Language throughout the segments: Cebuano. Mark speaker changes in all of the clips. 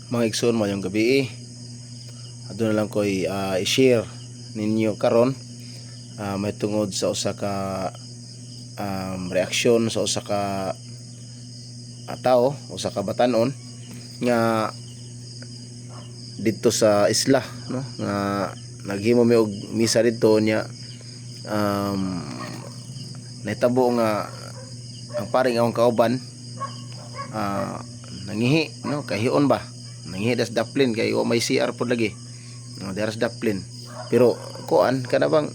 Speaker 1: Mga igsoon, maayong gabi. Aduna lang ko'y i-share ninyo karon may tungod sa usa ka reaksyon sa usa ka tawo, usa ka batanon nga didto sa isla, no, nga naghimo mi og misa didto niya, nahitabo nga ang paring akong kauban nangihi, no, kahion ba, nangihi das daplin kay wa may CR pod lagi, no, dira sa daplin. Pero kuan kana bang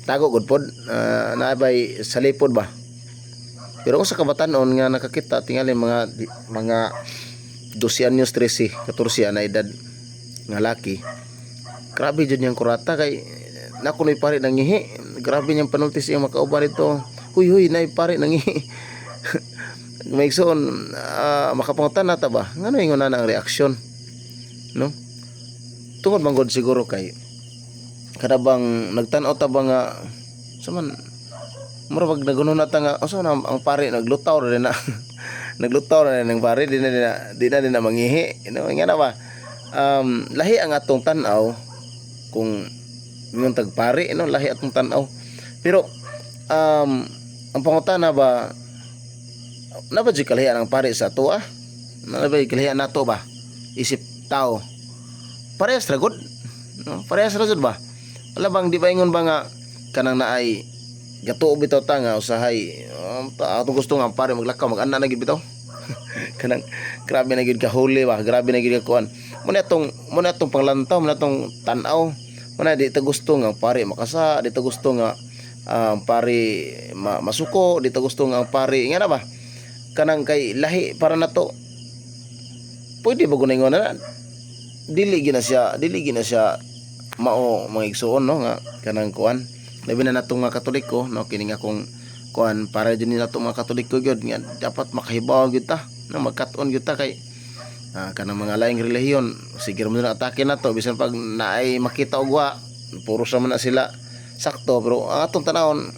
Speaker 1: tago gud pod, naabay sa lipod ba. Pero kung sa kabatanon nga nakakita, tingali mga 12 anyos, 13, 14 na edad nga laki, grabe jud niyang kurata kay nako no'y pare nangihi. Grabe niyang panultis iyang makauban dito, "Huy, huy, nay pare nangihi." May igsoon, makapangutan na ta ba ngano ingon na ang reaksyon, no? Tungod man gud siguro kay kada bang nagtan-aw ta ba nga sa man mura pag naguno na ta nga usa na ang pare, naglutaw ra na, naglutaw ra na ng pare, di na mangihi, no? Nga na ba, lahi ang atong tan-aw kung ingon tag pare, no? Lahi atong tan-aw. Pero ang pangutana ba, na ba jud kalahian ang pare sa ato? Na ba kalahian nato ba isip tao? Parehas ra gud, no? Parehas ra jud ba. Wala bang di ba ingon ba nga kanang naay gatuo bitaw ta nga usahay, atong gusto nga ang pare maglakaw, mag-ana na gid bitaw, kanang grabe na gid ka huli ba, grabe na gid ka kuan mo na atong panglantaw mo na atong tan-aw mo na. Di ta gusto nga ang pare makasa, di ta gusto nga ang pare masuko, di ta gusto nga ang pare nga na ba kanang kay lahi para nato. Pwede ba gunay na dili gina siya mao, mga igsuon, no, nga kanang kuan, labi na natong mga Katoliko, no? Kini nga kung kuan para jud ni nato mga Katoliko gyud nga dapat makahibaw gyud ta, no, magkat-on gyud ta kay kanang mga laing relihiyon, sige ra mo na atake nato bisan pag naay makita og wa, puro sa man na sila sakto. Pero ang atong tanawon,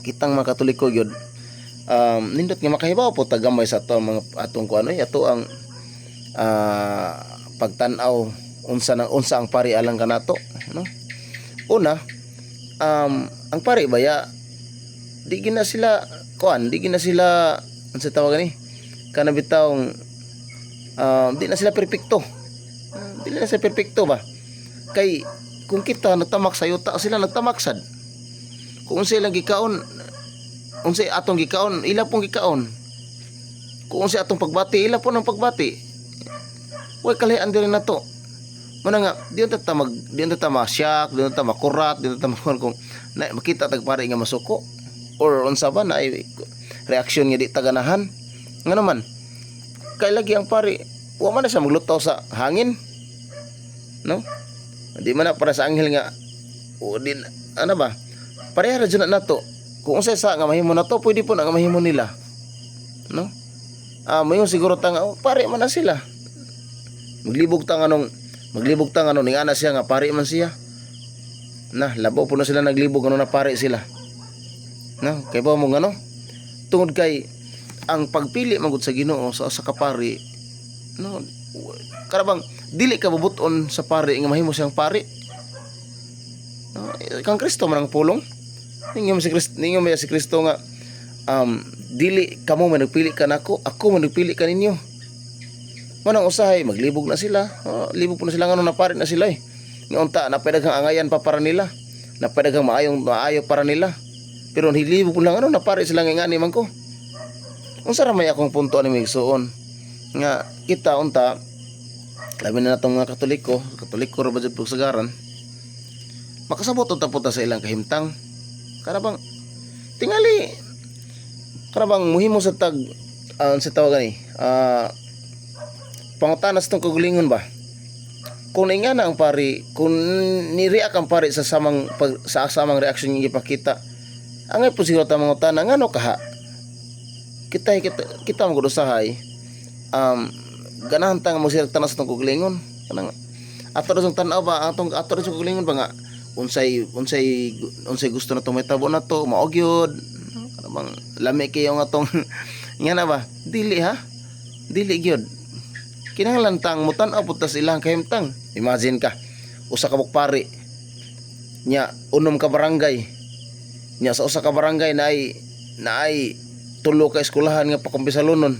Speaker 1: kitang mga Katoliko gyud, nindot nga makahibaw po ta gamay sa ato ang mga atong kuan oy, ato ang pagtan-aw unsa nang unsa ang pari alang kanato, no? Una, ang pari baya, di gina sila kuan, di gina sila, unsa tawag ani kana bitawng, di na sila perpekto. Di na sila perpekto ba, kay kung kita nagtamak sa yuta, sila nagtamak sad. Kung unsa ilang gikaon, unsa atong gikaon, ila pong gikaon. Kung unsa atong pagbati, ila po ng pagbati. Way kalahian diri nato. Muna nga di unta ta masyak, di unta ta makurat, di unta ta makuan kung na, makita tag pare nga masuko or unsa ba na ay reaksyon nga di taganahan. Nga naman kay lagi ang pare, wa man na siya maglutaw sa hangin, no? Di man na para sa anghel nga o di ano ba, pareha ra jud na nato. Kung unsay sa nga mahimo nato, pwede po na nga mahimo nila, no? Mayon siguro ta nga, oh, pare man na sila, maglibog ta nga ning ana siya nga pare man siya na. Labaw po na sila naglibog ano na pare sila, no? Kay ba mo ngano, tungod kay ang pagpili man gud sa Ginoo sa usa ka pari, no, karabang dili ka bubuton sa pare nga mahimo siyang pari, no? Kang Kristo man ang pulong. Ningon man si Kristo nga dili kamo man nagpili kanako, ako man nagpili kaninyo. Manang usahay maglibog na sila, oh, libog po na sila ngano na pare na sila eh. Nga unta napay daghang angayan pa para nila, napay daghang maayong maayo para nila, pero hilibog po lang ano na pare sila nga ngani man ko. Unsa ra may akong punto ani, mga igsuon, nga kita unta, labi na natong mga Katoliko, Katoliko ra ba jud pagsagaran, makasabot unta punta sa ilang kahimtang. Kana bang tingali kana bang muhimo sa tag, sa tawag ani, pangutana sa tong kaugalingon ba, kung naingana ang pari, kung ni-react ang pari sa samang pag, sa samang reaction nga gipakita, angay po siguro ta mangutana ngano kaha. Kita kita man gud usahay, ganahan ta nga mo tanan sa tong kaugalingon, kanang ato ra tan-aw ba, atong ato ra sa kaugalingon ba nga unsay gusto na tong mahitabo na to, mao gyud kana bang lami kayo nga tong nga na ba. Dili ha, dili gyud. Kinahanglan tang mutan-aw pud ta sa ilang kahimtang. Imagine ka, usa ka buok pari nya, 6 ka barangay nya, sa usa ka barangay naay tulo ka eskwelahan nga pakumpisalonon.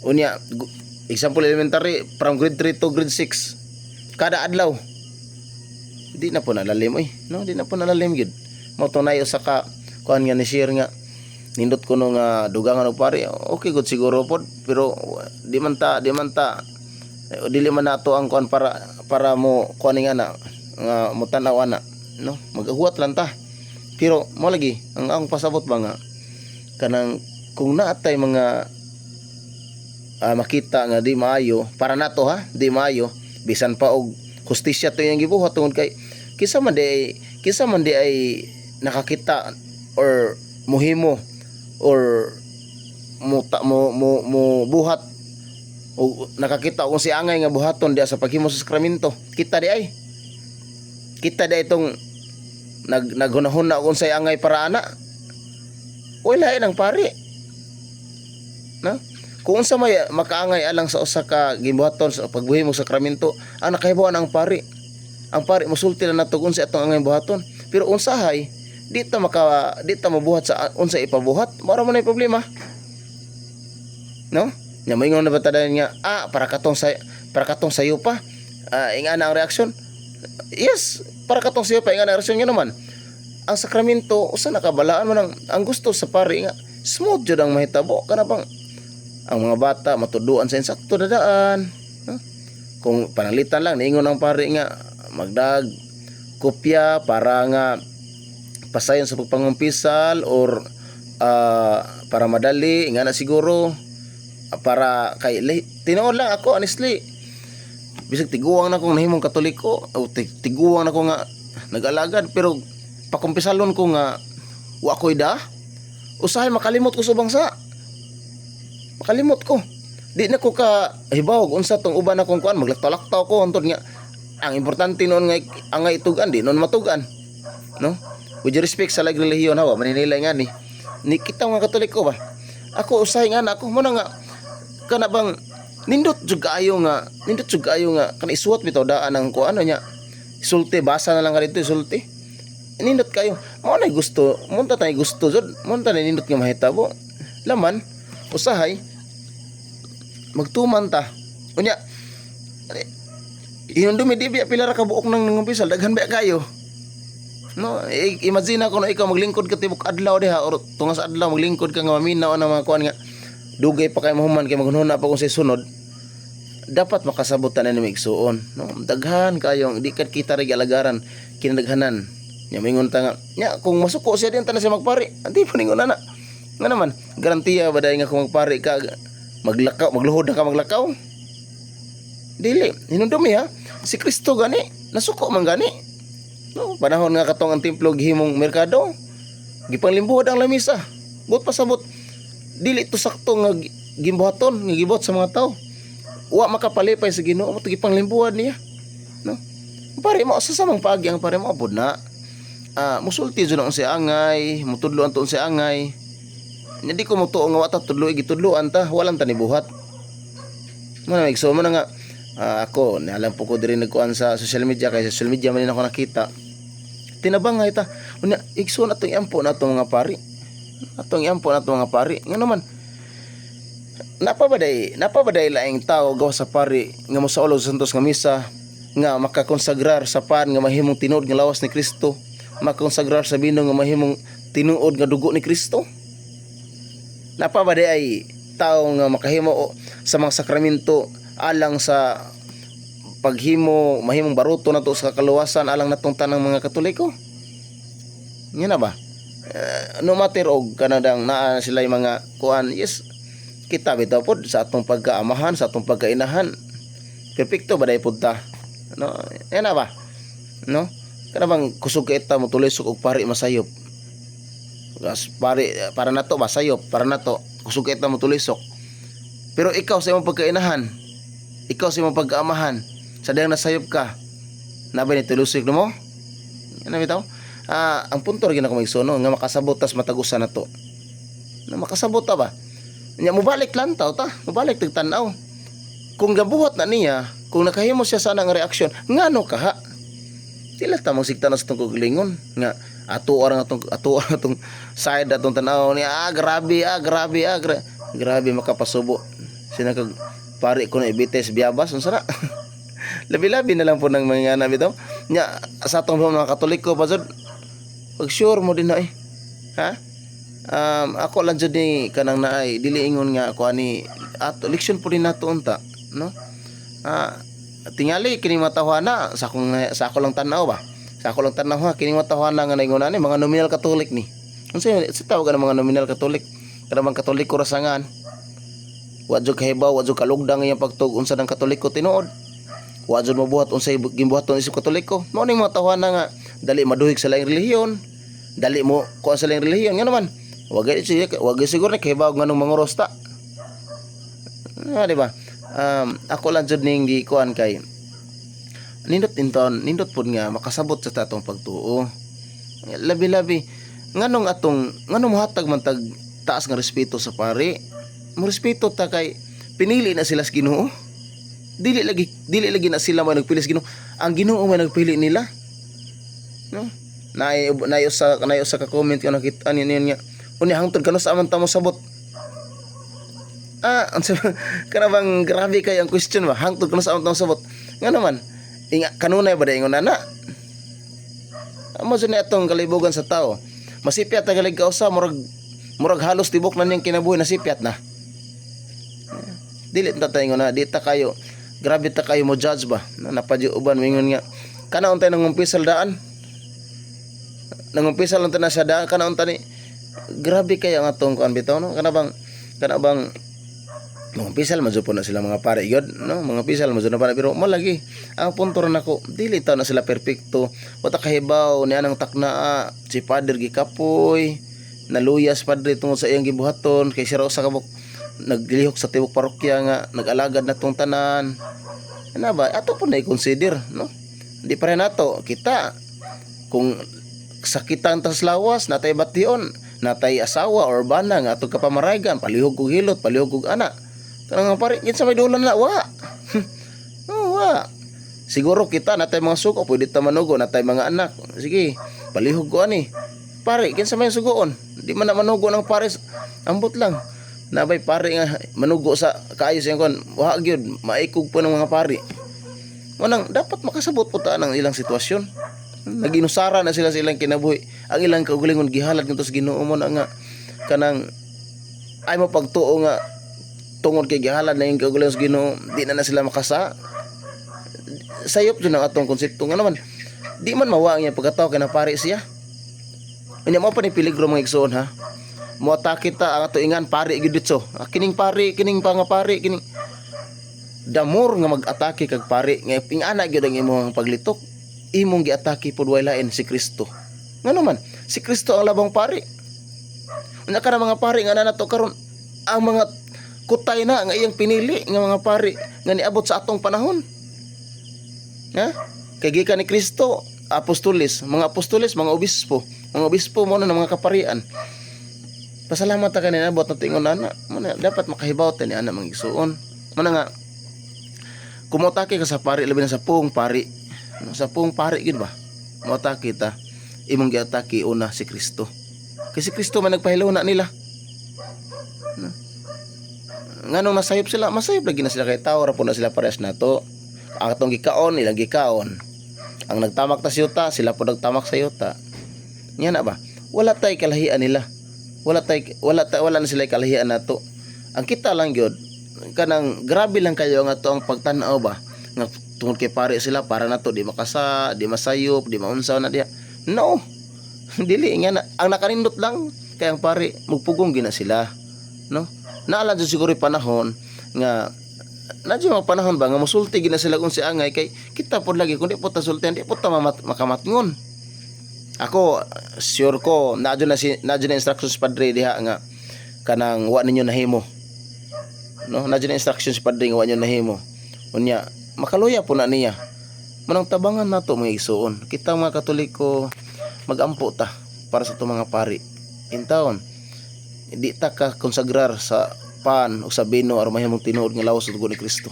Speaker 1: Unya, example, elementary from grade 3 to grade 6 kada adlaw. Di na po nalalim oy, no? Di na po nalalim gyud. Mao to nay usa ka kuan nga ni share nga nindot ko no nga dugangan og pari. Okay, good siguro pod, pero di man ta dili man nato ang kuan para mo kuan nga na nga mo tan-aw ana, no? Magahuwat lang ta. Pero mo lagi ang pasabot ba nga kanang kung naatay mga makita nga di maayo para nato ha, di maayo, bisan pa og hustisya to yung gibuhat, tungod kay kinsa man di ay nakakita or muhimo or mo ta, mo, mo, mo buhat o nakakita kung si angay nga buhaton diya sa paghimo sa sakramento. Kita di ay itong naghunahuna kung say angay para ana, wala lain ang pari, no? Kung unsa may makaangay alang sa usa ka gibuhaton sa pagbuhi mo sakramento, ang nakahibaw ang pari. Ang pari mosulti na nato kung unsa atong angay buhaton, pero unsahay di ta mabuhat sa unsa ipabuhat. Mao ra man ay problema, no? Nya moingon na ba ta dayon nga para katong sayo pa, ingana ang reaksyon? Yes, para katong sayo pa, ingana ang reaksyon. Nga naman ang sakramento usa na kabalaan man. Ang gusto sa pari nga smooth jud ang mahitabo, kana bang ang mga bata matuduan sa insakto na daan, no? Kung pananglitan lang niingon ang pari nga magdag kopya para nga pasayon sa pagpangumpisal or para madali nga na siguro, para kay tinuod lang ako, honestly, bisag tiguang na kong nahimong Katoliko o tiguang na ko nga nag-alagad, pero pakumpisalon ko nga wa ko'y da, usahay makalimot ko sa bangsa, makalimot ko. Di na ko ka hibaw unsa tong uban akong kuan, maglaktaw-laktaw ko hantod nga ang importante noon nga ang nga itugan di noon matugan, no? With respect sa laing relihiyon ha, wa maninilay nga ni ni kita mga Katoliko ba. Ako usahay nga na ako mo na nga kana bang nindot jud kaayo nga kana isuwat bitaw daan ang kuan niya, sulti, basa na lang ka dito, sulti. Nindot kayo mo na gusto mo ta tay gusto jud mo ta nindot nga mahitabo. Laman usahay magtuman ta. Unya hinumdumi, di biya pila ra ka buok nang nangumpisal, daghan ba kayo, no? Imagine ako na ikaw maglingkod ka tibok adlaw diha or tunga sa adlaw, maglingkod ka nga maminaw ang mga kuan nga dugay pa kay mahuman kay maghunhuna pa kung sa sunod. Dapat makasabot tanan ni igsuon, no? Daghan kayong di kad kita rin alagaran, kinadaghanan nya. Mingon ta nga nya kung masuko siya din tanan siya magpari, andi pa ningon ana nga naman garantiya ba dai nga kung magpari ka maglakaw, magluhod na ka maglakaw? Dili. Hinumdumi ha, si Kristo gani nasuko man gani, no? Panahon nga katong ang templo gihimong merkado, gipanglimbuhod ang lamisa. But pasabot dili to sakto nga gimbuhaton nga gibuhat sa mga tao, wa makapalipay sa Ginoo mo, gipanglimbuhad niya, no? Pare mo sa samang paagi ang pare mo abod na musulti jud ang si angay, mutudlo ang tuon si angay. Hindi ko mutuo nga wa ta tudlo, gitudloan ta, walang ta nibuhat mo na. So mo na nga ako nalang po ko diri nagkuan sa social media kay sa social media man din ako nakita. Tinabangay ta. Unya igsoon, atong iampo na atong mga pari, atong iampo na atong mga pari. Nga naman napa ba day laing tao gawas sa pari nga mosaulog sa santos nga misa nga makakonsagrar sa pan nga mahimong tinuod nga lawas ni Kristo, makonsagrar sa bino nga mahimong tinuod nga dugo ni Kristo? Napa ba day ay tao nga makahimo sa mga sakramento alang sa paghimo mahimong baruto nato sa kaluwasan alang natong tanang mga Katoliko? Nga na ba? No matter og kanadang naa sila yung mga kuan, yes, kita bitaw pod sa atong pagkaamahan, sa atong pagkainahan, perpekto ba day pud ta, no? Yan na ba, no? Kana bang kusog kay ta mo tulisok og pari masayop. Gas pari para nato ba sayop para nato, kusog kay ta mo tulisok. Pero ikaw sa imong pagkainahan, ikaw sa imong pagkaamahan, sa dayang nasayop ka na ba ni tulisok mo? Yan na bitaw. Ang punto ra gyud ako maigsuon nga makasabot tas matagusan na to na makasabot ta ba. Nya mobalik lang taw ta, mobalik tag tan-aw. Kung gabuhat na niya, kung nakahimo siya sa nga reaksyon, ngano kaha? Dili ta magsigta na sa atong kaugalingon nga ato orang atong ato ang atong side, atong tanaw niya, ah, grabe, ah, grabe, ah, grabe makapasubo sina kag pari ko na ibites biyabas. Unsa na, labi-labi na lang po ng mga na bitaw nya sa atong mga Katoliko pa jud. Pag sure mo din na eh, ha. Ako lang jud ni kanang naay dili ingon nga ako ani ato leksyon po din nato unta, no? Ah, tingali kini matawhana sa ako lang tan-aw ba, sa ako lang tan-aw ha, kini matawhana nga naingon ani mga nominal Catholic ni. Unsa sa tawag ang mga nominal Catholic? Kanang Katoliko ra sangan, wa jud kahibaw, wa jud kalugdang iyang pagtug unsa ng Katoliko tinuod, wa jud mabuhat unsay gimbuhaton isip Katoliko. Mao ning mga tawhana nga dali maduhig sa laing relihiyon, dali mo kuan sa laing relihiyon. Nga naman wa gay siguro ni kahibaw nganong manguros ta. Ah, di ba? Ako lang jud ning gikuan kay nindot inton, nindot pud nga makasabot sa atong pagtuo. Labi-labi nganong atong nganong mohatag man tag taas nga respeto sa pari? Mo respeto ta kay pinili na sila sa Ginoo. Dili lagi na sila may nagpili sa Ginoo, ang Ginoo may nagpili nila, no? Naay usa ka comment ko nakita niyo niya nga unya hangtod kanus-a man ta mo sabot. Ah, unsa kana bang grabe kay ang question ba? Hangtod kanus-a man ta mo sabot? Nga naman inga kanunay ba ingon ana? Amo jud ni atong kalibugan sa tao. Masipyat na galig kausa, murag halos tibok na niyang kinabuhi nasipyat na. Dili ta tayo na di ta kayo, grabe ta kayo mo judge ba na napadyo uban mingon nga kana untay nangumpisal daan, nangumpisal unta na siya daan, kana unta ni grabe kayo ang atong kuan bitaw, no? Kana bang mga pisal man jud po na sila mga pare gyud, no? Mga pisal man jud na pare, pero mo lagi ang punto ra nako, dili taw na sila perpekto. Wa ta kahibaw ni anang takna, ah, si Father gikapoy, naluyas padre tungod sa iyang gibuhaton kay siya ra usa ka buok naglihok sa tibok parokya nga nag-alagad na tong tanan. Ano ba ato po na i-consider, no? Di pa rin nato kita kung sakitan tas lawas natay bation, natay asawa or bana nga atong kapamaraygan, palihog kog hilot, palihog kog ana kanang nga pare, kinsa may dulan na? Wa. Oh, wa siguro kita natay mga sugo, pwede ta manugo, natay mga anak, sige palihog ko ani pare, kinsa may sugoon? Di man na manugo ng pare. Ambot lang nabay pare nga manugo sa kaayo sa kon, wa gyud, maikog po ng mga pare. Manang dapat makasabot po ta ng ilang sitwasyon. Naginusara na sila sa ilang kinabuhi, ang ilang kaugalingon gihalad ngadto sa Ginoo. Mo na nga kanang ay mo pagtuo nga tungod kay gihalad na yung kaugalingon sa Ginoo, di na na sila makasa. Sayop jud ang atong konsepto. Nga naman di man mawa ang iyang pagkatao kay napari siya. Unya mo pa ni peligro, mga igsoon, ha. Mo atake ta ang ato ingan pari gyud ditso. Ah, kining pari, kining pa nga pari, kining damor nga mag-atake kag pari nga ingana gyud ang imong paglitok, imong giatake pod way lain si Kristo. Ngano man si Kristo ang labang pari. Unya kana mga pari nga nato karon, ang mga kutay na nga iyang pinili nga mga pari nga niabot sa atong panahon, ha, kay gikan ni Kristo apostoles, mga apostoles, mga obispo, mga obispo mo na ng mga kaparian. Pasalamat ta kanina abot na tingon ana mo na. Dapat makahibaw ta ni ana, mga igsuon. Mo na nga kumotake ka sa pari, labi na sa puong pari, no? Sa puong pari gyud ba, moatake ta, imong giatake una si Kristo, kay si Kristo man nagpahiluna nila, no? Nganong nasayop sila? Masayop lagi na sila kay tao ra po na sila, parehas nato. Ang atong gikaon, ilang gikaon. Ang nagtamak ta sa yuta, sila po nagtamak sa yuta. Nga na ba, wala tay kalahian nila, wala na sila kalahian nato. Ang kita lang gyud kanang grabe lang kayo nga ato ang pagtan-aw ba nga tungod kay pare sila, para nato di makasa, di masayop, di maunsa na diya, no? Dili nga na ang nakanindot lang kay ang pare mugpugong gina sila, no? Naala jud siguro yung panahon nga na mga panahon ba nga musulti gina sila kung si angay, kay kita pod lagi kung di po ta sultihan, di po ta makamatngon. Ako sure ko naadyo na instructions padre diha nga kanang wa ninyo nahimo, no? Naadyo na instructions padre nga wa ninyo nahimo. Unya makaluya po na niya. Manang tabangan nato, mga igsuon. Kita mga Katoliko, magampo ta para sa itong mga pari. Intawon di ta ka konsagrar sa pan o sa bino aron mahimong tinuod nga lawas ug dugo ni Kristo.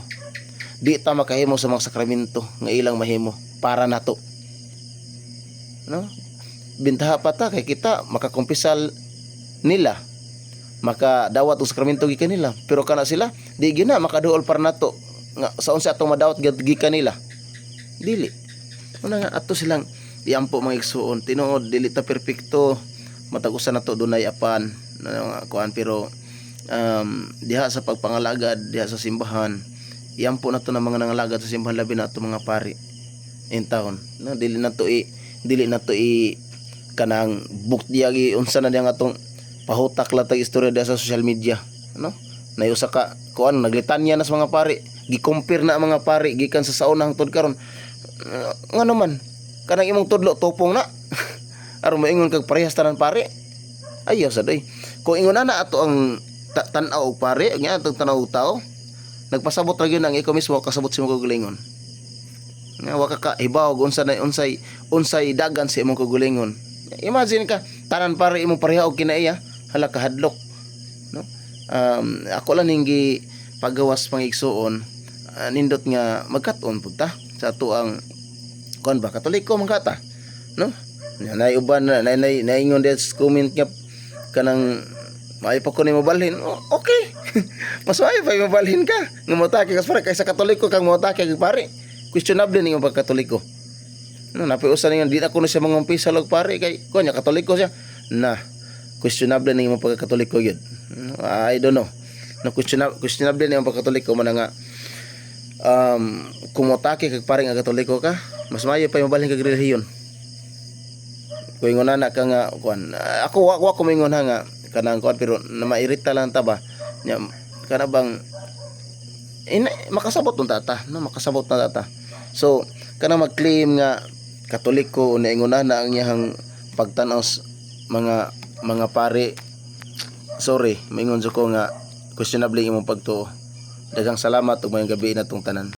Speaker 1: Di ta makahimo sa mga sakramento nga ilang mahimo para nato, no? Bintaha pa ta kay kita makakumpisal nila, makadawat og sakramento gikan nila, pero kana sila di gina makaduol para nato nga sa unsa atong madawat gikan nila, dili. Una nga ato silang iampo, mga igsuon. Tinuod, dili ta perpekto, matag usa nato dunay apan na nga kuan, pero diha sa pagpangalagad diha sa simbahan, iampo nato ng mga nangalagad sa simbahan, labi na ato mga pari in town, no? Dili nato i kanang buktiyagi unsa na diya nga atong pahutak lang tag istorya diha sa social media, no? Nay usa ka kuan naglitanya na sa mga pari, gi-compare na ang mga pari gikan sa sauna hangtod karon. Ngano man kanang imong tudlo tupong na aron moingon kag parehas tanan pare? Ayaw sa day kung ingon na ato ang tan-aw og pare nga atong tan-aw og tao. Nagpasabot ra gyud ang ikaw mismo kasabot sa imong kaugalingon nga wa ka kahibaw og unsa na unsay dagan sa imong kaugalingon. Imagine ka, tanan pare imong pareha og kinaiya. Hala, kahadlok, no? Ako lang ning pagawas, mga igsuon, nindot nga magkat-on pud ta sa ato ang kuan ba, Katoliko man ka ta, no? Nay uban na nay nay naingon sa comment nga kanang maayo pa ko ni mobalhin. Okay, mas maayo pa mobalhin ka nga moatake kas pare kaysa Katoliko kang moatake kag pare. Questionable ning pagkatoliko, no? Napi usa ningon, "Di na ko na siya mangumpisal og pare kay kuan niya, Katoliko siya na." Questionable ning imong pagkatoliko gyud. No, I don't know, no? Questionable ning imong pagkatoliko man nga kung moatake kag pare nga Katoliko ka, mas maayo pa mobalhin kag relihiyon. Kung ingon na ka nga kuan, ako wa ko moingon ha nga kanang kuan, pero na mairita lang ta ba nya kana bang ina, makasabot ng tata, no? Makasabot na tata. So kanang mag-claim nga Katoliko na ingon na ang iyang pagtan-aw sa mga pare, sorry, moingon jud ko nga questionable imong pagtuo. Daghang salamat ug maayong gabi natong tanan.